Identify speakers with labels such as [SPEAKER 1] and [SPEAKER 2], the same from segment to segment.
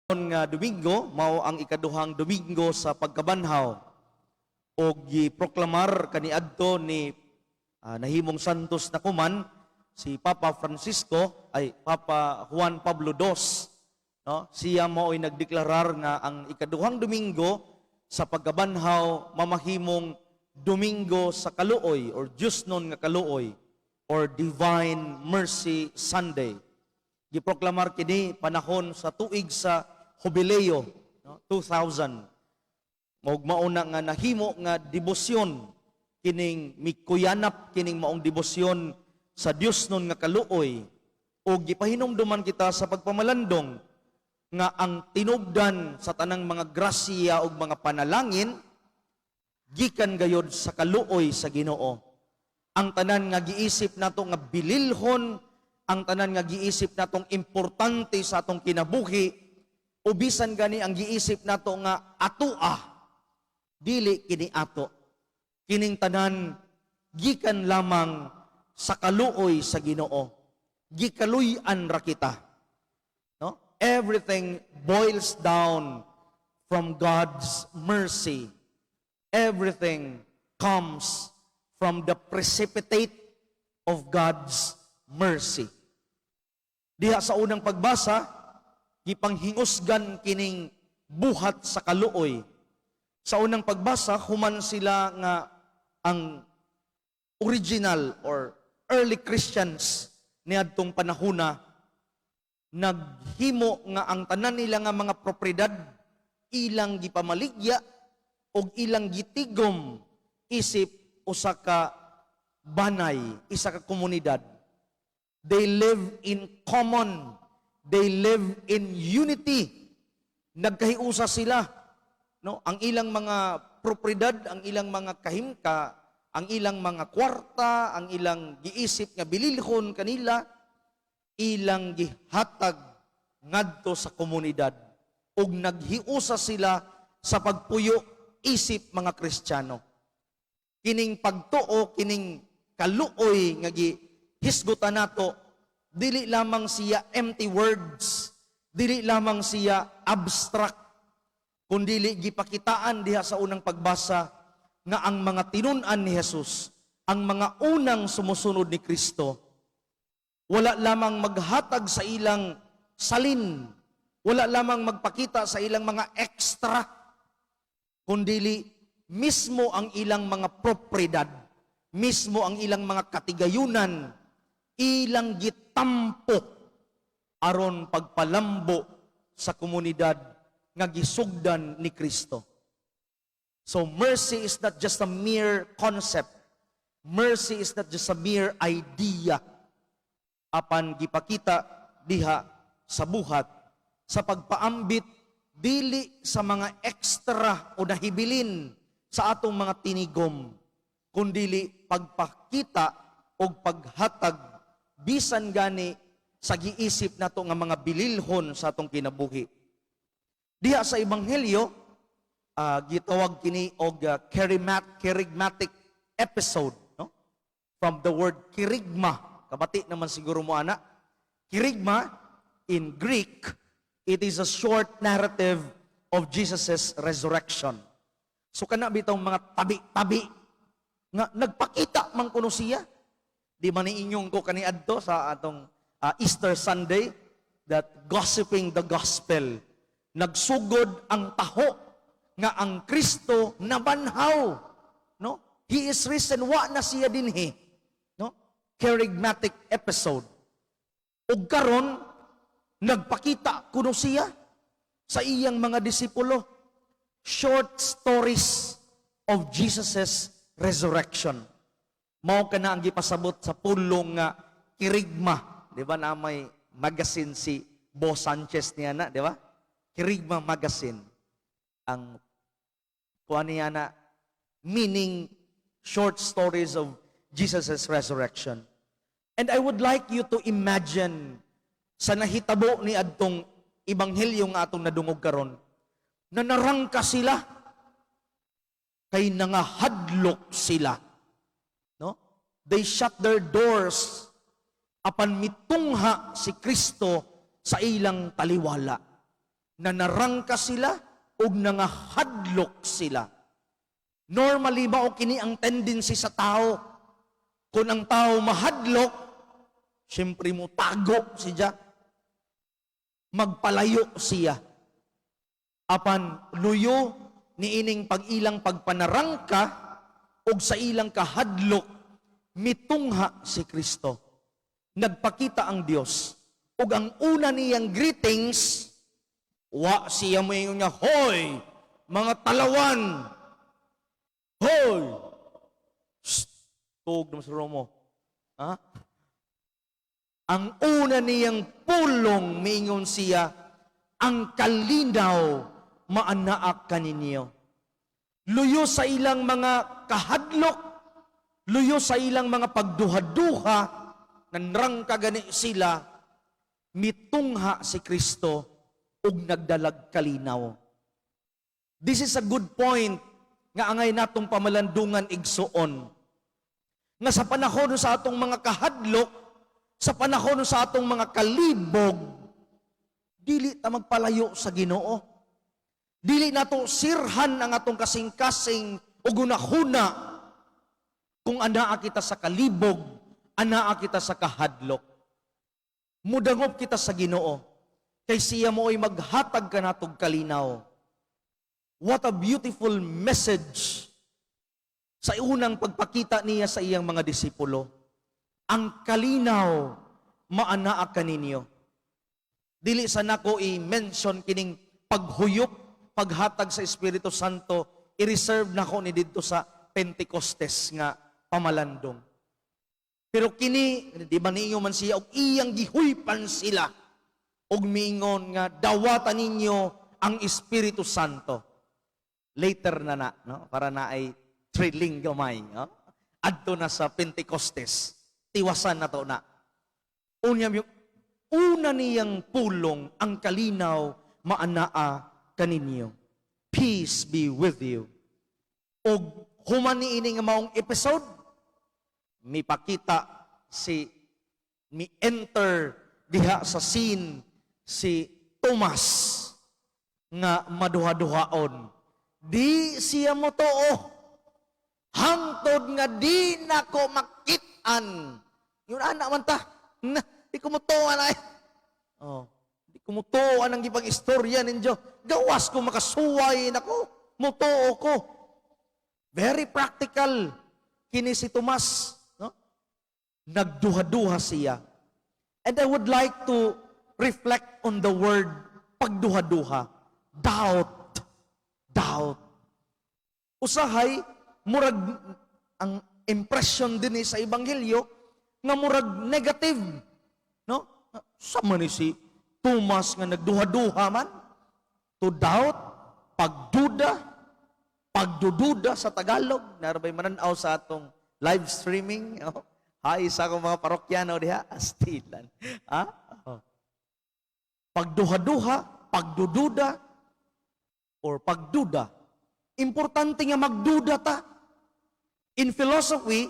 [SPEAKER 1] Nga Domingo mao ang ikaduhang Domingo sa pagkabanhaw og giproklamar kaniadto ni nahimong santos na kuman si Papa Francisco, ay, Papa Juan Pablo II, no? Siya mao'y nagdeklarar nga ang ikaduhang Domingo sa pagkabanhaw mamahimong Domingo sa Kaluoy or Diyosnon nga Kaluoy or Divine Mercy Sunday. Giproklamar kini panahon sa tuig sa Jubileo, no, 2000. Ug mauna nga nahimo nga debosyon kining mikuyanap kining maong debosyon sa Diyosnon nga Kaluoy ug gipahinumduman kita sa pagpamalandong nga ang tinubdan sa tanang mga grasya ug mga panalangin gikan gayod sa kaluoy sa Ginoo. Ang tanan nga giisip nato nga bililhon, ang tanan nga giisip natong importante sa atong kinabuhi, o bisan gani ang giisip nato nga atoa, dili kini ato. Kining tanan gikan lamang sa kaluoy sa Ginoo. Gikaluy-an ra kita. No? Everything boils down from God's mercy. Everything comes from the precipitate of God's mercy. Diha sa unang pagbasa, gipanghingusgan kining buhat sa kaluoy. Sa unang pagbasa, human sila nga ang original or early Christians niadtong panahona naghimo nga ang tanan nila nga mga propriedad ilang gipamaligya og ilang gitigom isip usa ka banay, isa ka komunidad. They live in common. They live in unity. Nagkahiusa sila. No? Ang ilang mga propriedad, ang ilang mga kahimka, ang ilang mga kwarta, ang ilang giisip nga bililhon kanila, ilang gihatag ngadto sa komunidad. Ug naghiusa sila sa pagpuyo isip mga Kristiyano. Kining pagtuo, kining kaluoy nga gihisgutan nato, dili lamang siya empty words, dili lamang siya abstract, kundili gipakitaan diha sa unang pagbasa nga ang mga tinun-an ni Jesus, ang mga unang sumusunod ni Kristo, wala lamang maghatag sa ilang salin, wala lamang magpakita sa ilang mga extra, kundili mismo ang ilang mga propriedad, mismo ang ilang mga katigayunan, ilang gitampo aron pagpalambo sa komunidad nga gisugdan ni Kristo. So mercy is not just a mere concept. Mercy is not just a mere idea. Apan gipakita diha sa buhat sa pagpaambit dili sa mga extra o nahibilin sa atong mga tinigom, kundili pagpakita og paghatag bisan gani sa giisip nato nga mga bililhon sa atong kinabuhi. Diha sa ebanghelyo, gitawag kini og kerygmatic episode, no? From the word kerygma. Kabati naman siguro mo ana. Kerygma in Greek, it is a short narrative of Jesus' resurrection. So kana bitong mga tabi-tabi nga nagpakita man kuno siya. Di man niingon ko kaniadto sa atong Easter Sunday that gossiping the gospel, nagsugod ang taho nga ang Kristo nabanhaw, no? He is risen, wa na siya dinhi, no? Kerygmatic episode. Ug karon nagpakita kuno siya sa iyang mga disipulo. Short stories of Jesus's resurrection. Mao kana ang gipasabot sa pulong nga kerygma, di ba na may magazine si Bo Sanchez niya na, di ba? Kerygma magazine. Ang kuan niya na meaning short stories of Jesus' resurrection. And I would like you to imagine sa nahitabo ni adtong ebanghelyo nga atong nadungog karon na narangka sila kay nangahadlok sila, no? They shut their doors apan mitungha si Kristo sa ilang taliwala. Nanarangka sila ug nangahadlok sila. Normally, mao kini ang tendency sa tao. Kung ang tao mahadlok, siyempre mo tago siya. Magpalayo siya. Apan luyo niining pag-ilang pagpanarangka ug sa ilang kahadlok, mitungha si Kristo. Nagpakita ang Dios. Ug ang una niyang greetings, wa siya moingon nga, "Hoy, mga talawan! Hoy!" Shh! Tug naman sa Romo. Ha? Ang una niyang pulong, miingon siya, "Ang kalinaw maanaa kaninyo." Luyo sa ilang mga kahadlok, luyo sa ilang mga pagduha-duha, nanrangka gani sila, mitungha si Kristo ug nagdalag kalinaw. This is a good point nga angay natong pamalandungan, igsuon. Nga sa panahon sa atong mga kahadlok, sa panahon sa atong mga kalibog, dili ta magpalayo sa Ginoo. Dili nato sirhan ang atong kasing-kasing ug hunahuna kung anaa kita sa kalibog, anaa kita sa kahadlok. Mudangop kita sa Ginoo kay siya mao'y maghatag kanatog kalinaw. What a beautiful message sa unang pagpakita niya sa iyang mga disipulo. "Ang kalinaw maanaa kaninyo." Dili sa nako i-mention kining paghuyop, paghatag sa Espiritu Santo, i-reserve nako ni didto sa Pentecostes nga pamalandong. Pero kini, di ba niingon man siya, og iyang gihuypan sila, og miingon nga dawatan ninyo ang Espiritu Santo. Later na na, no? Para na ay thrilling gamay. No? Adto na sa Pentecostes. Tiwasan na to na. Unya, yung una niyang pulong, "Ang kalinaw maanaa kaninyo." Peace be with you. Og human niini nga maong episode, mipakita si mi enter diha sa scene si Tomas nga maduha-duhaon. Di siya motuo hangtod nga di nako makit-an. Yun ana man ta. Na, di ko motuo ay. Oh, di ko motuo ang gipag-istorya ninyo. Gawas ko makasuway nako, motuo ko. Very practical kini si Tomas, no? Nagduha-duha siya. And I would like to reflect on the word pagduha-duha. Doubt. Doubt. Usahay, murag ang impression din ni sa ebanghelyo nga murag negative. No? Sama ni si Tomas nga nagduha-duha man. To doubt, pagduda, pagdududa sa Tagalog. Narabay mananaw sa atong live streaming. Oh. Hi sa akong mga parokyano diha. Astilan. Ha? Oh. Pagduha-duha, pagdududa, or pagduda. Importante nga magduda ta. In philosophy,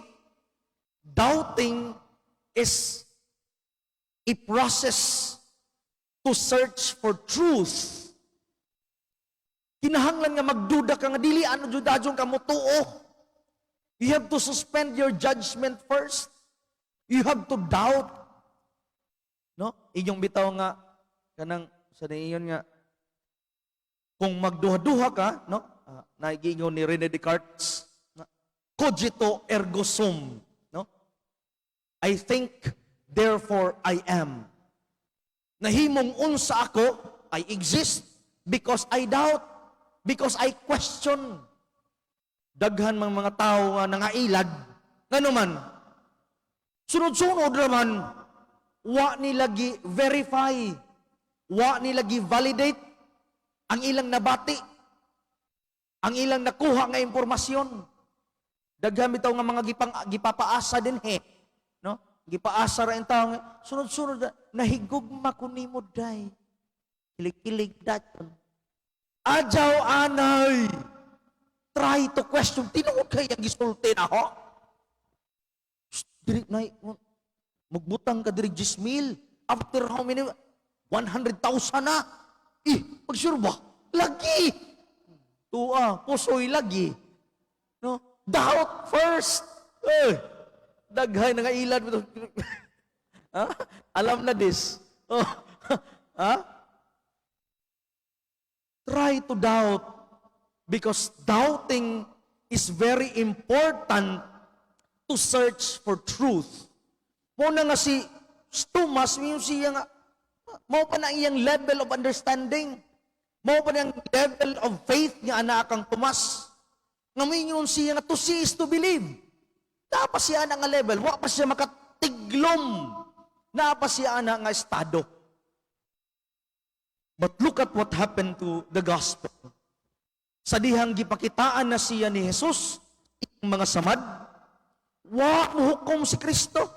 [SPEAKER 1] doubting is a process to search for truth. Kinahanglan nga magduda ka nga dili ano jud dajon ka motuo. You have to suspend your judgment first. You have to doubt. No? Inyong bitaw nga kanang sa niiyon nga kung magduha-duha ka, no? Naigingon ni Rene Descartes, na, cogito ergo sum, no? I think, therefore I am. Nahimong unsa ako, I exist because I doubt, because I question. Daghan mang mga tao nga nangailad, ngano man, sunod-sunod naman, wa nila gi verify, wa nila gi validate ang ilang nabati, ang ilang nakuha nga impormasyon. Daghan bitaw nga mga gipapaasa din he, no? Gipaasa ra tawo nga sunod-sunod na, nahigugma ko nimo day. Kilig-kilig daton. Adyaw anay. Try to question. Tinuod kay ang gisulti na ho? Shh, diri nay mugbutang ka diri 10,000. After how many? 100,000 na. Ih, Pag sure ba? Lagi. Tua, pusoy lagi. No? Doubt first. Eh, daghay na nga ilad. Ha? Alam na this. Oh. Ha? Try to doubt because doubting is very important to search for truth. Mao na nga si Thomas, yung siya nga, mao pa na iyang level of understanding. Mao pa na ang level of faith nga ana kang Tomas. Nga mingon siya nga to see is to believe. Dapat siya ana nga level, wa pa siya makatiglom. Naa pa siya ana nga estado. But look at what happened to the gospel. Sa dihang gipakitaan na siya ni Jesus, iyang mga samad, wa mohukom si Kristo.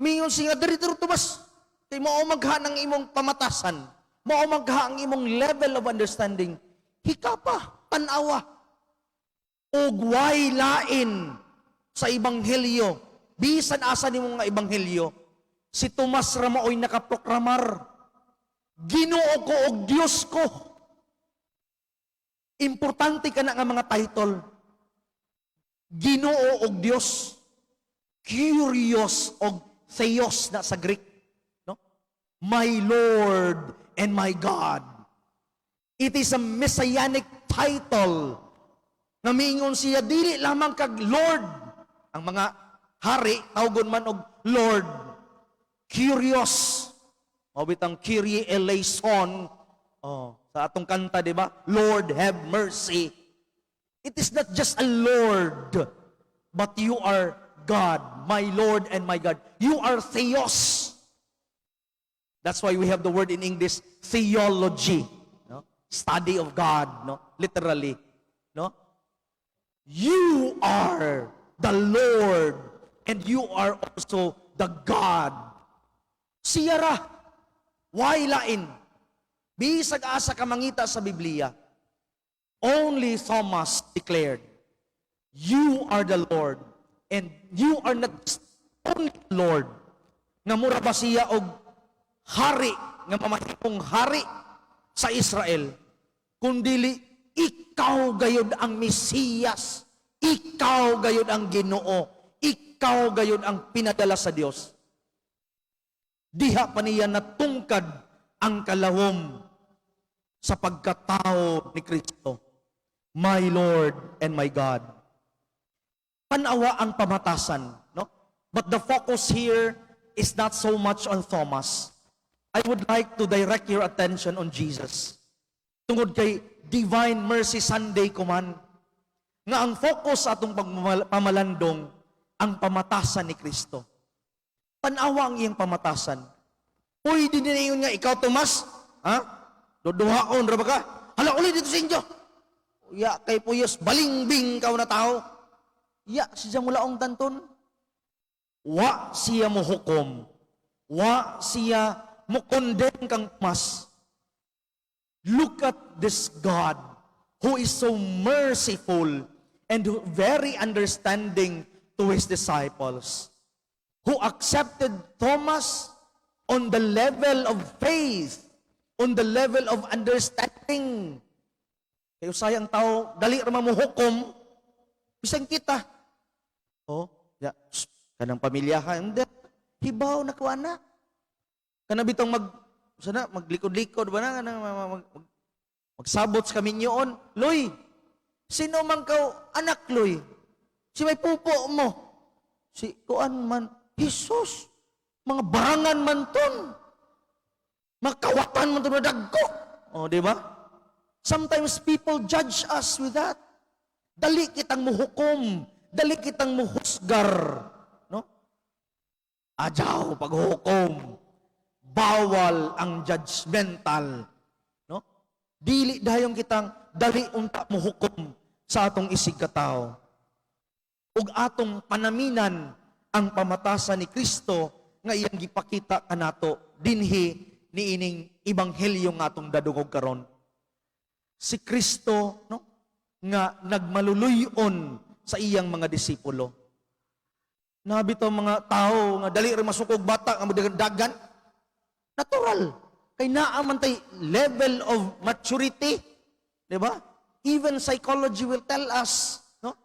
[SPEAKER 1] Mingon siya, "Diri diri, Tomas, kay mao magha ng imong pamatasan, mao magha ang imong level of understanding. Hika pa, tanawa." Ug way lain sa ebanghelyo, bisan asa nimo nga ebanghelyo, si Tomas ra maoy nakaproklamar, "Ginoo ko og Dios ko." Importante ka na nga mga title. Ginoo og Dios. Kyrios og Theos na sa Greek. No? My Lord and my God. It is a messianic title. Nga miingon siya, dili lamang kag Lord. Ang mga hari, tawgon man og Lord. Kyrios. Mao bitang Kyrie eleison. Oh, sa atong kanta, di ba? Lord, have mercy. It is not just a Lord, but you are God, my Lord and my God. You are Theos. That's why we have the word in English, theology. No? Study of God, no? Literally. No? You are the Lord and you are also the God. Siya ra. Way lain? Bisag asa ka mangita sa Biblia. Only Thomas declared, "You are the Lord and you are not only Lord." Nga mura ba siya og hari, nga mamahimong hari sa Israel, kundili ikaw gayod ang Mesiyas, ikaw gayod ang Ginoo, ikaw gayod ang pinadala sa Dios. Diha pa niya natungkad ang kalawom sa pagkatao ni Kristo. My Lord and my God. Tanawa ang pamatasan, no? But the focus here is not so much on Thomas. I would like to direct your attention on Jesus. Tungod kay Divine Mercy Sunday kuman, nga ang focus sa atong pamalandong ang pamatasan ni Kristo. Tanawa ang iyang pamatasan. Pwede din nga, "Ikaw, Tomas, ha? Duduhaon ra ba ka? Hala, uli dito sa inyo. Ya, kay puyos, balingbing kaw na tao." Ya, siya mulaong tanton. Wa siya mo hukom. Wa siya mo condemn kang Tomas. Look at this God who is so merciful and who very understanding to his disciples, who accepted Thomas on the level of faith, on the level of understanding. Kay usay ang tao, dali ra man mo hukom, bisan kita. Oh, ya, shh, kanang pamilya ha, hindi. Hibaw na ko ana. Kana bitong mag sana maglikod-likod ba na kanang magsabot sa kaminyoon. "Loy, sino man kaw anak, Loy? Si may pupo mo." "Si kuan man, Jesus. Mga barangan man ton. Mga kawatan man ton na dagko." Oh, di ba? Sometimes people judge us with that. Dali kitang muhukom, dali kitang muhusgar, no? Ajaw paghukom. Bawal ang judgmental, no? Dili dayon kitang dali unta muhukom sa atong isig katao. Ug atong panaminan ang pamatasan ni Kristo nga iyang gipakita kanato dinhi niining ebanghelyo nga atong dadungog karon. Si Kristo, no, nga nagmaluluyon sa iyang mga disipulo. Nabi to mga tao nga dali ra masukog bata nga dagan. Natural. Kay naa man tay level of maturity, di ba? Even psychology will tell us, no?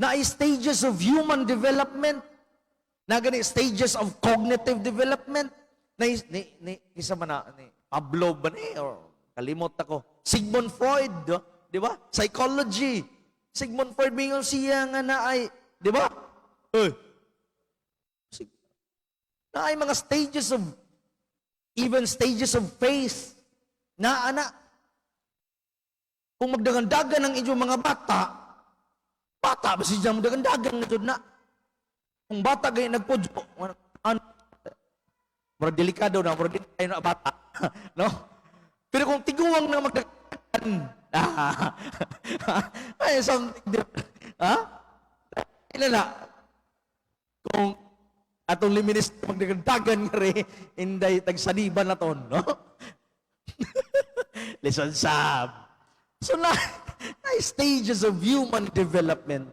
[SPEAKER 1] Naay stages of human development. Na gani stages of cognitive development. Na ni isa man na ni Pablo ba ni or kalimot ako. Sigmund Freud, no? Di ba? Psychology. Sigmund Freud, mingon siya nga naay, di ba? Uy. Naay mga stages of, even stages of faith. Na ana. Kung magdagandagan ang inyong mga bata, bata ba siya magdagandagan na jud na. Kung bata gay nagpudyo, ano, murag delikado na, murag di tayo na bata, no? Pero kung tiguang na magdagandagan, ah, ay, something different. Ha? Ila na. Kung atong liminis magdagandagan nga rin, inday tagsaniban na ton, no? Listen, sab. So na stages of human development.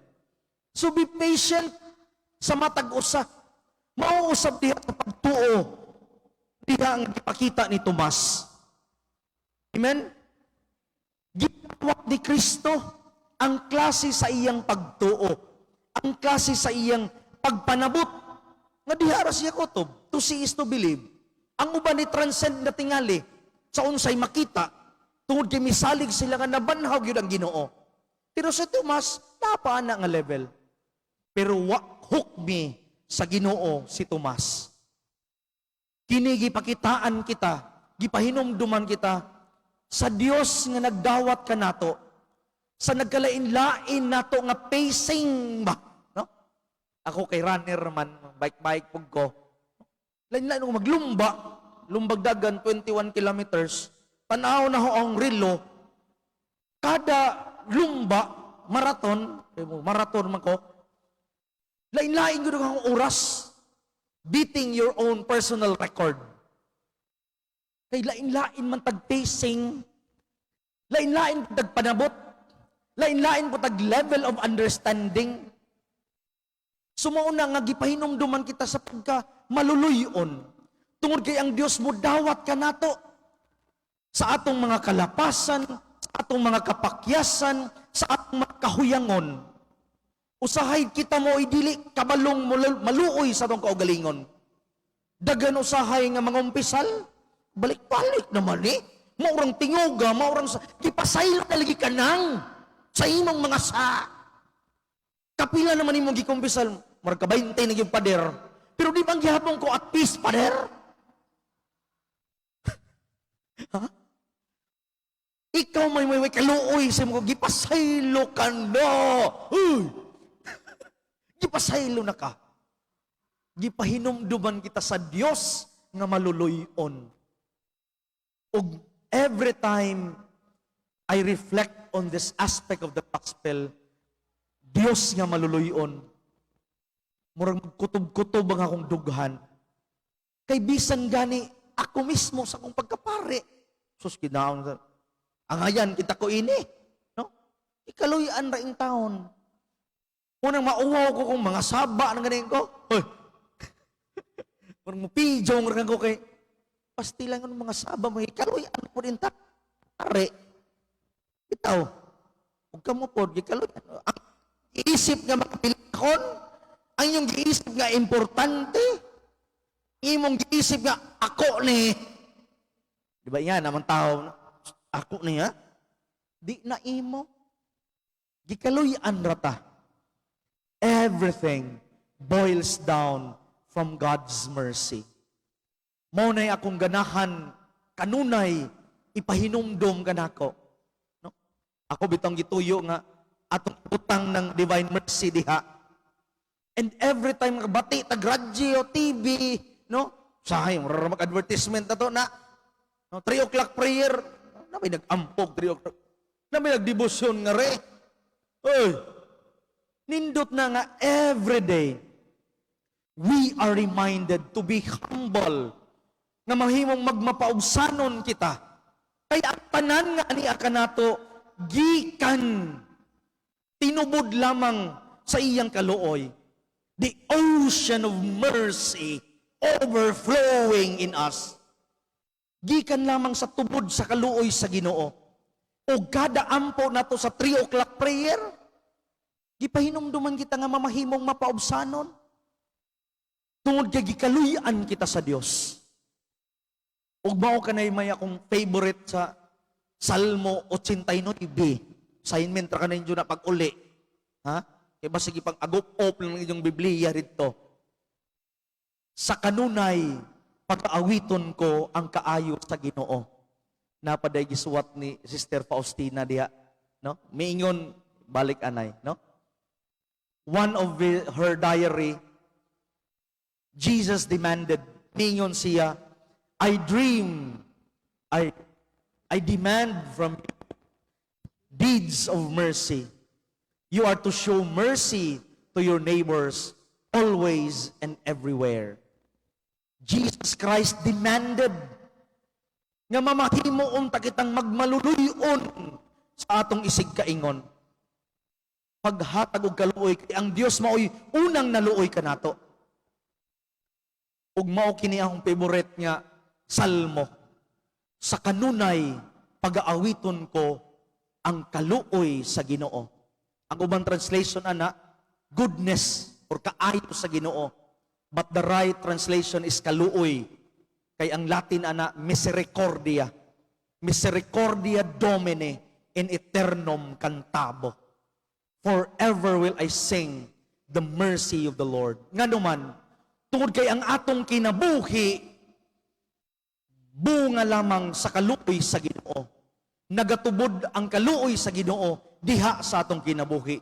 [SPEAKER 1] So be patient sa matag usa. Mauusab diha sa pagtuo. Diha ang gipakita ni Tomas. Amen? Gitawag ni Kristo ang klase sa iyang pagtuo. Ang klase sa iyang pagpanabot. Nga diha ra siya kutob. To see is to believe. Ang uban ni transcend na tingali sa unsay makita tungod kay misalig sila nga nabanhaw gyud ang Ginoo. Pero sa Tomas, naa na nga level. Pero wa hukmi sa Ginoo si Tomas. Kini gipakitaan kita, gipahinumduman kita sa Dios nga nagdawat kanato, sa nagkalain-lain nato nga pacing ba, no? Ako kay runner man, bike-bike pug ko. Lain-lain ako maglumba, lumbag dagan 21 kilometers. Tanaw na ho ang relo. Kada lumba, marathon, kay mo, marathon man ko, lain-lain gud ang oras, beating your own personal record. Kay lain-lain man tag pacing, lain-lain tag panabot, lain-lain po tag level of understanding. So mao na nga gipahinumduman kita sa pagka maluluyon. Tungod kay ang Dios mo dawat kanato sa atong mga kalapasan, sa atong mga kapakyasan, sa atong mga kahuyangon. Usahay kita mo dili kabalong maluoy sa atong kaugalingon. Dagan usahay nga mga umpisal, balik-balik naman eh. Maurang tinguga, maurang sa, gipasaylo na lagi ka nang sa imong mga sa. Kapila naman imong gikumpisal, murag ka 20 na gyud, pader. Pero di bang gihapon ko at peace, pader? Ha? Ikaw may kaluoy sa mo, gipasaylo ka na. Uy! Gipasaylo na ka. Gipahinumduman kita sa Dios nga maluluyon. Ug every time I reflect on this aspect of the gospel, Dios nga maluluyon, murag magkutob-kutob ang akong dughan. Kay bisan gani ako mismo sa akong pagkapare. Sus, ginaon sa angayan kita ko ini. No? Ikaluyan ra ing taon. Unang mauwaw ko kung mga saba ng ganin ko. Hoy. Murag mo pijong ra ko kay pastilan ng mga saba mo, ikaluyan po din ta. Pare. Bitaw. Ug kamo pod gikaluyan. Ang isip nga makapilakon, ang inyong giisip nga importante, imong giisip nga ako ni. Di ba yan naman tao, ako niya? Di na imo. Gikaluyan rata. Everything boils down from God's mercy. Mao na'y akong ganahan kanunay ipahinumdom kanako. No? Ako bitong gituyo nga atong utang ng divine mercy diha. And every time bati tag radyo, TV, no? Sahay, mura mag-advertisement na to na. No, 3 o'clock prayer, na may nag-ampog 3 o'clock. Na may nagdebosyon nga re. Oy, nindot na nga every day we are reminded to be humble nga mahimong magmapaugsanon kita. Kaya ang tanan nga ani kanato gikan tinubod lamang sa iyang kaluoy. The ocean of mercy overflowing in us. Gikan lamang sa tubod sa kaluoy sa Ginoo. O kada ampo nato sa 3 o'clock prayer, gipahinumduman kita nga mamahimong mapaubsanon. Tungod kay gikaluy-an kita sa Dios. Ug mao kanay may akong favorite sa Salmo 89. Assignment ra kaninyo na pag-uli. Ha? Kay basig pang agop-op lang inyong Biblia dito. "Sa kanunay, pag-aawiton ko ang kaayo sa Ginoo." Napaday gisuwat ni Sister Faustina diha, no? Miingon balik anay, no? One of her diary, Jesus demanded, miingon siya, "I dream, I demand from you deeds of mercy. You are to show mercy to your neighbors always and everywhere." Jesus Christ demanded nga mamahimo unta kitang magmaluluyon sa atong isig kaingon. Paghatag og kaluoy kay ang Dios maoy unang naluoy kanato. Ug mao kini akong favorite nga salmo. "Sa kanunay pag-aawiton ko ang kaluoy sa Ginoo." Ang ubang translation ana, goodness or kaayo sa Ginoo. But the right translation is kaluoy. Kay ang Latin ana, misericordia. "Misericordia Domini in aeternum cantabo." "Forever will I sing the mercy of the Lord." Ngano man, tungod kay ang atong kinabuhi bunga lamang sa kaluoy sa Ginoo. Nagatubod ang kaluoy sa Ginoo diha sa atong kinabuhi.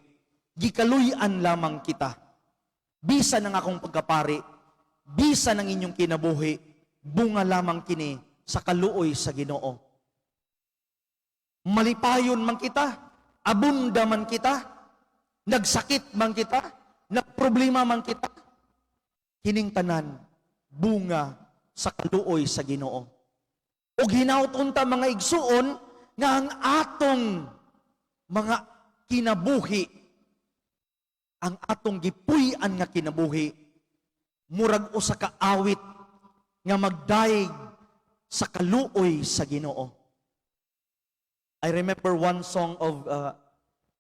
[SPEAKER 1] Gikaluy-an lamang kita. Bisan ang akong pagkapari, bisan ang inyong kinabuhi, bunga lamang kini sa kaluoy sa Ginoo. Malipayon man kita, abunda man kita, nagsakit man kita, nagproblema man kita, kining tanan bunga sa kaluoy sa Ginoo. Ug hinaut unta, mga igsuon, nga ang atong mga kinabuhi, ang atong gipuy-an nga kinabuhi, murag usa ka awit nga magdayeg sa kaluoy sa Ginoo. I remember one song of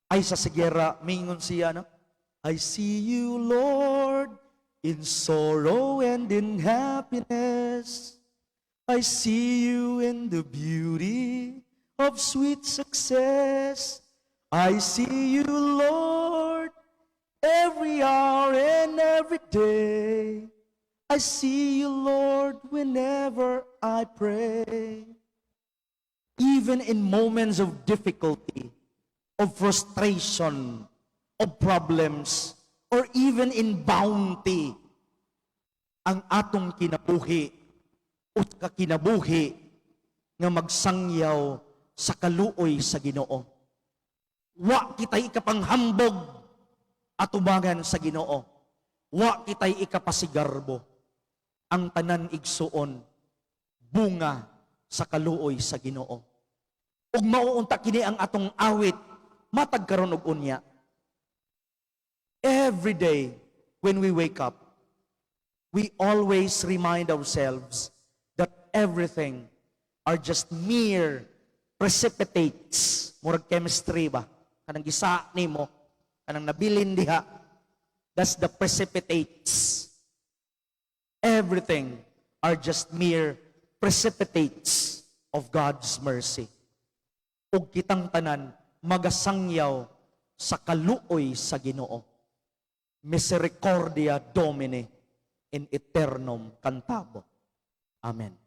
[SPEAKER 1] Aiza Seguerra, mingon siya, no? "I see you, Lord, in sorrow and in happiness. I see you in the beauty of sweet success. I see you, Lord, every hour and every day. I see you, Lord, whenever I pray." Even in moments of difficulty, of frustration, of problems, or even in bounty, ang atong kinabuhi usa ka kinabuhi nga magsangyaw sa kaluoy sa Ginoo. Wa kitay ikapanghambog atubangan sa Ginoo. Wa kitay ikapasigarbo. Ang tanan, igsuon, bunga sa kaluoy sa Ginoo. Ug mao unta kini ang atong awit matag karon ug unya. Every day when we wake up, we always remind ourselves that everything are just mere precipitates. Murag chemistry ba? Kanang gisa nimo, kanang nabilin diha. That's the precipitates. Everything are just mere precipitates of God's mercy. Ug kitang tanan magasangyaw sa kaluoy sa Ginoo. "Misericordia Domini in aeternum cantabo." Amen.